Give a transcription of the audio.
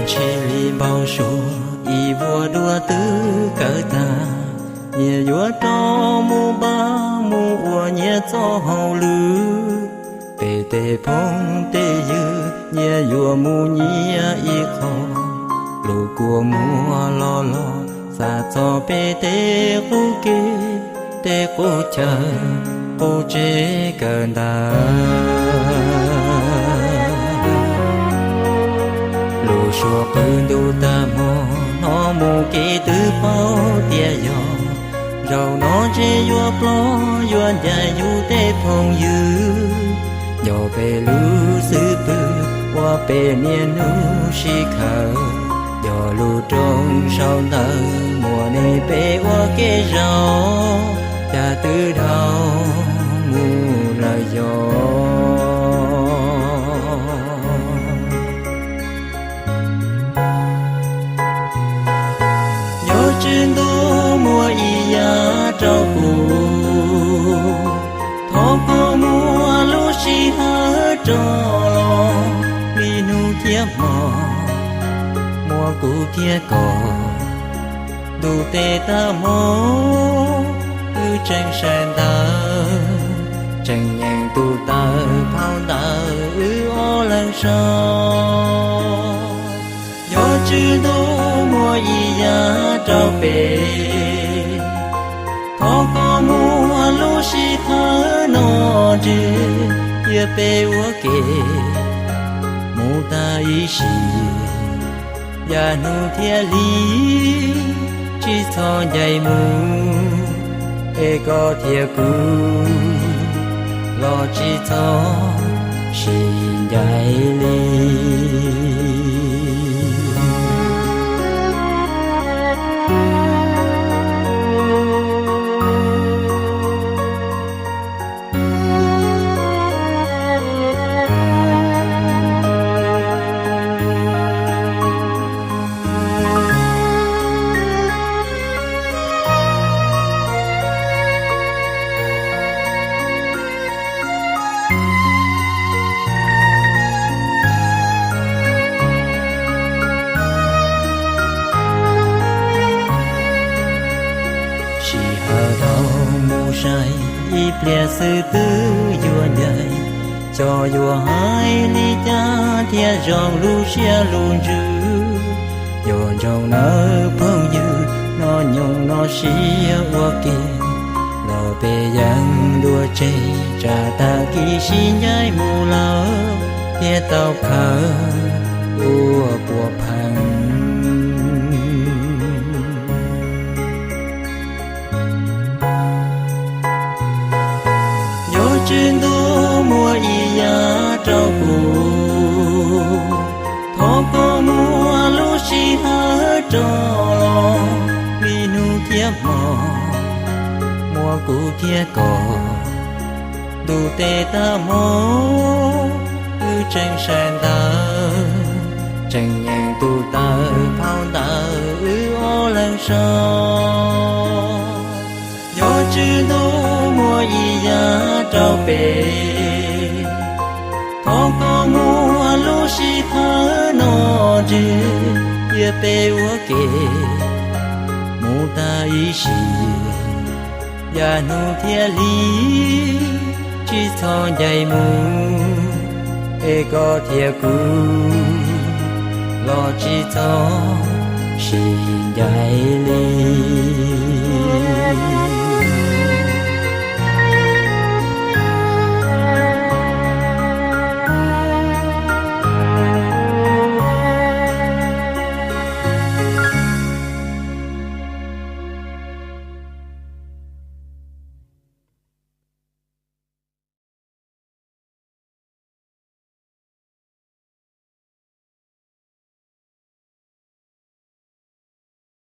Tsheb li npau suav ib vuag dua twb kawg tag, nyias yuav rov mus npaj mus ua nyias txoj hauj lwm. Peb tej phooj tej ywg nyias yuav mus nyias ib qho, lub kua muag los los xav txog peb tej qub kev, tej qub chaw, qub tsev kawg ntawd. Lub suab qw ntuj tag hmo, hnov mus kev twb paub tias yog, zaum no ntshe yuav plob yuav ncaim yus tej phooj ywg. Yog peb lub xub pwg ua peb niaj hnub sib khawm, yog lub rooj sau ntawv muaj nej peb ua kev zaum, cas twb dhau mus lawm yog. Yog Tswv Ntuj muaj ib yam rau kuv, thov koj muab lub sij hawm rov los, li hnub thiab hmo muaj kuv thiab koj. Ntuj tes tag hmo, wb tseem saib ntawv, tseem nyeem tus taw phau ntawv wb ob leeg sau. Yog Tswv Ntuj muaj ib yam rau peb, thov koj muab lub sij hawm no nrhiav, thiab peb ua ke mus tag ib sim, yav hnub thiab hli, tsis txhob ncaim mus, es koj thiab kuv los tsis txhob sib ncaim li. Sij hawm dhau mus sai, ib pliag xwb twb yuav ncaim. Xyov yuav hais li cas thiaj zoo lub siab lub ntsws, yuav ntsoov nawb phooj ywg, noj nyoos noj siab ua ke, los peb yeej dua tseg, tsam tag kis sib ncaim mus lawm, thiaj tau khaws ua puas pheej. Yog Tswv Ntuj muaj ib yam rau kuv, thov koj muab lub sij hawm rov los, li hnub thiab hmo muaj kuv thiab koj. Ntuj tes tag hmo, wb tseem saib ntawv, tseem nyeem tus taw phau ntawv wb ob leeg sau. Yog Tswv Ntuj muaj ib yam rau peb, thov koj muab lub sij hawm no nrhiav, thiab peb ua ke mus tag ib sim, yav hnub thiab hli, tsis txhob ncaim mus, es koj thiab kuv los tsis txhob sib ncaim li.